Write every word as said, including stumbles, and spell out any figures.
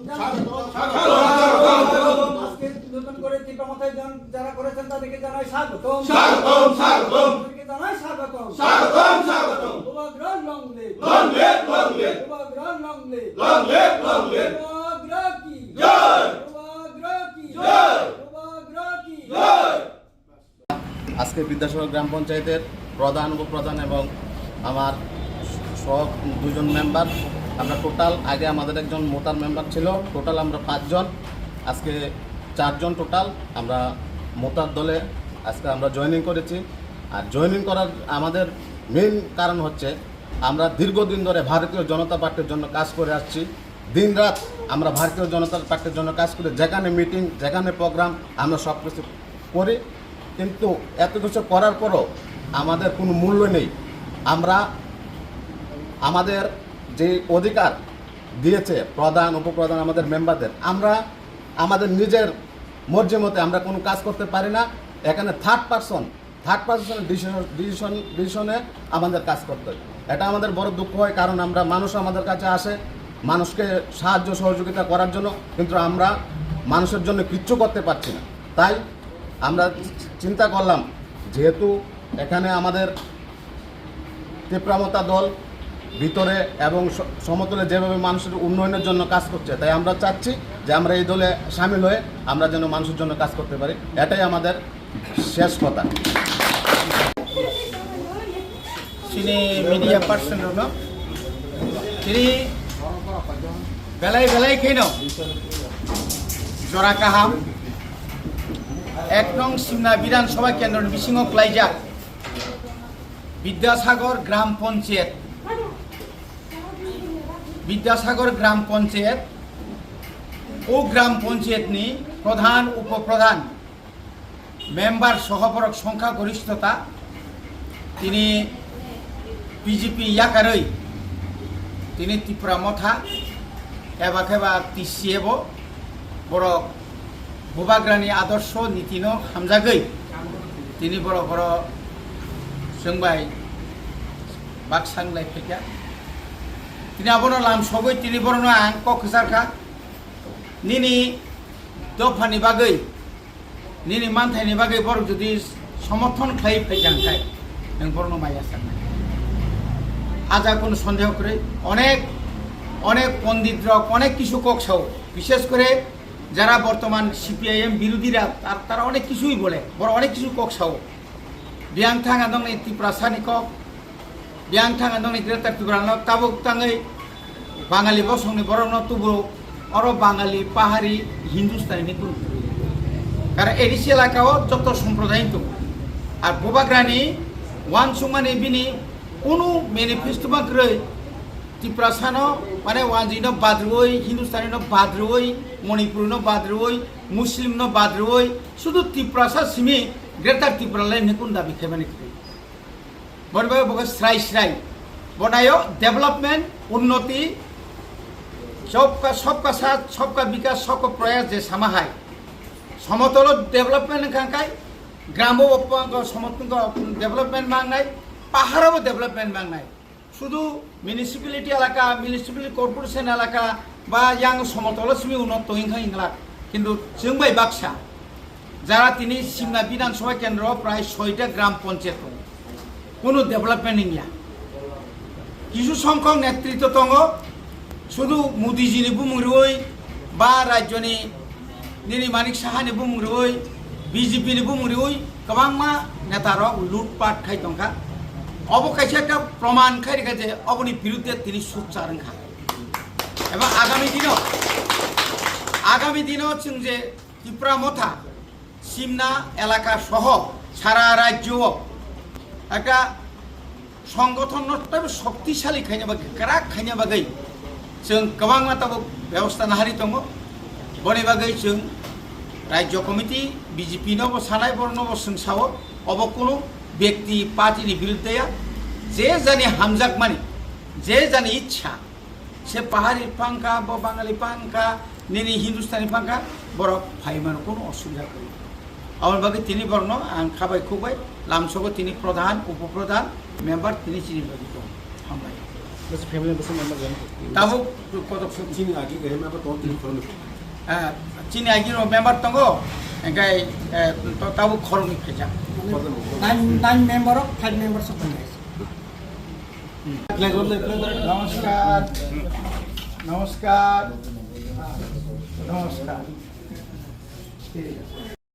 স্বাগতম, স্বাগতম। আজকে নতুন করে টিপা মথায় জন-, যারা করেছেন তাদেরকে জানাই স্বাগতম। স্বাগতম, স্বাগতম। তাদেরকে জানাই স্বাগতম। স্বাগতম, স্বাগতম। বুবাগ্রা long live। Long live, long live। বুবাগ্রা long live। Long live, long live। বুবাগ্রা কি? জয়। বুবাগ্রা কি? জয়। বুবাগ্রা কি? জয়। আজকে বিদ্যাসাগর গ্রাম পঞ্চায়েতের প্রধান, উপপ্রধান এবং আমার সহ দুজন মেম্বার, আমরা টোটাল, আগে আমাদের একজন মোতার মেম্বার ছিল, টোটাল আমরা পাঁচজন, আজকে চারজন টোটাল। আমরা মোতার দলে আজকে আমরা জয়েনিং করেছি। আর জয়েনিং করার আমাদের মেইন কারণ হচ্ছে, আমরা দীর্ঘদিন ধরে ভারতীয় জনতা পার্টির জন্য কাজ করে আসছি। দিন রাত আমরা ভারতীয় জনতা পার্টির জন্য কাজ করি, যেখানে মিটিং, যেখানে প্রোগ্রাম, আমরা সব কিছু করি। কিন্তু এত কিছু করার পরও আমাদের কোনো মূল্য নেই। আমরা আমাদের যে অধিকার দিয়েছে প্রধান, উপপ্রধান, আমাদের মেম্বারদের, আমরা আমাদের নিজের মর্জি মতে আমরা কোনো কাজ করতে পারি না। এখানে থার্ড পারসন, থার্ড পারসনের ডিসিশন, ডিসিশন, ডিসিশনে আমাদের কাজ করতে হয়। এটা আমাদের বড় দুঃখ হয়, কারণ আমরা, মানুষ আমাদের কাছে আসে মানুষকে সাহায্য সহযোগিতা করার জন্য, কিন্তু আমরা মানুষের জন্য কিচ্ছু করতে পারছি না। তাই আমরা চিন্তা করলাম, যেহেতু এখানে আমাদের তিপ্রা মথা দল ভিতরে এবং স-, সমতলে যেভাবে মানুষের উন্নয়নের জন্য কাজ করছে, তাই আমরা চাচ্ছি যে আমরা এই দলে সামিল হয়ে আমরা যেন মানুষের জন্য কাজ করতে পারি। এটাই আমাদের শেষ কথা। Chini media person rokno tini belai belai kheno jora kaham ek nong Simna Bidhan Sabha kendro ni bisingo klaijak Bidyasagar Gram Panchayat, Bidyasagar Gram Panchayat, o Gram Panchayat ni pradhan, upopradhan, member soho borok songkha gorishtota, tini B J P yakarwi, tini Tipra Motha, eba kheba T C A bo, borok Bubagrani adorsho nitino hamjagwi tini borok oro chwng bai baksa wnglai phaikha. Tini abono lam sogwi tini borokno ang kok kwcharkha, nini dophani bagwi, nini manthaini bagwi borok jodi somorthon khlai phaikha hwnkhe nwng borokno maya saknai. Aja kono sondeho kwrwi, onek, onek pondit rok onek kisu kok sao, bishes kore jara bortoman C P I M birodhira, tar-, tara onek kisui bole, borok onek kisu kok sao. Biyang thang adongni Tiprasani kok, biyang thang adongni Greater Tipraland tabuk tangwi Bangali bosongni borokno tubu oro Bangali, Pahari, Hindustani ni kunu. Karon A D C elaka o joto somproday tongo. Ar Bubagrani uansukmani bini kunu manifesto ma kwrwi. Tiprasano, mane, Wanjwino bad rwui, Hindustanino bad rwui, Manipurino bad rwui, Muslimno bad rwui, sudu Tiprasa simi Greater Tipraland hinwi kunu dabi khaimani kwrwi. Boni bagwi bo khe srai srai. Bo naio development, unnoti, sabka, sabka saath, sabka bikas, sabka prayas je sama hai. Somotolo development wngkha khe, gramo bo somotolo development mangnai, paharo bo development mangnai. Sudu municipality elaka, municipal corporation elaka ba yang somotolo simi uno toing kha inglak. Kintu chwng bai baksa jara tini Simna Bidhan Sabha kendro prai soita gram panchayat tongo. Kunu development wngya. Kisu songkhok netritwo tongo, sudu Modi ji ni bumung rwui ba rajyoni nini Manik Saha ni bumung rwui, B J P ni bumung rwui kwbangma neta rok loot pat khai tongkha. Obo kaisa ekta proman khai rikha je oboni birudde tini sukchar wngkha. Eba agami dino, agami dino chwng je Tipra Motha, Simna elaka soho sara rajyo o ekta songgothon no teibo shoktisali khaina bagwi, kwrak khaina bagwi chwng kwbangma tabuk bebosta nahari tongo. Boni bagwi chwng Rajya Committee, B J P no bo sanai, borok no bo chwng sao, obo kunu bekti party ni birudde ya, je jani hamjakmani, je jani ichha, se Pahari pangkha, bo Bangali pangkha, nini Hindustani pangkha, borok phaimano kunu osubida kwrwi. Aboni bagwi tini borokno ang khabai khukbai lamsogo, tini pradhan, upopradhan, member tini chini bagwi tongo. Hambai. Bwswk family bwswk member gani? Tabuk koto chini agi gari member tongo, tini khoroknwi. Ah, chini agi rok member tongo, engkai, eh, to tabuk khoroknwi phaijak. Nine, nine member o five member sok tongo. Namaskar. Namaskar. Namaskar.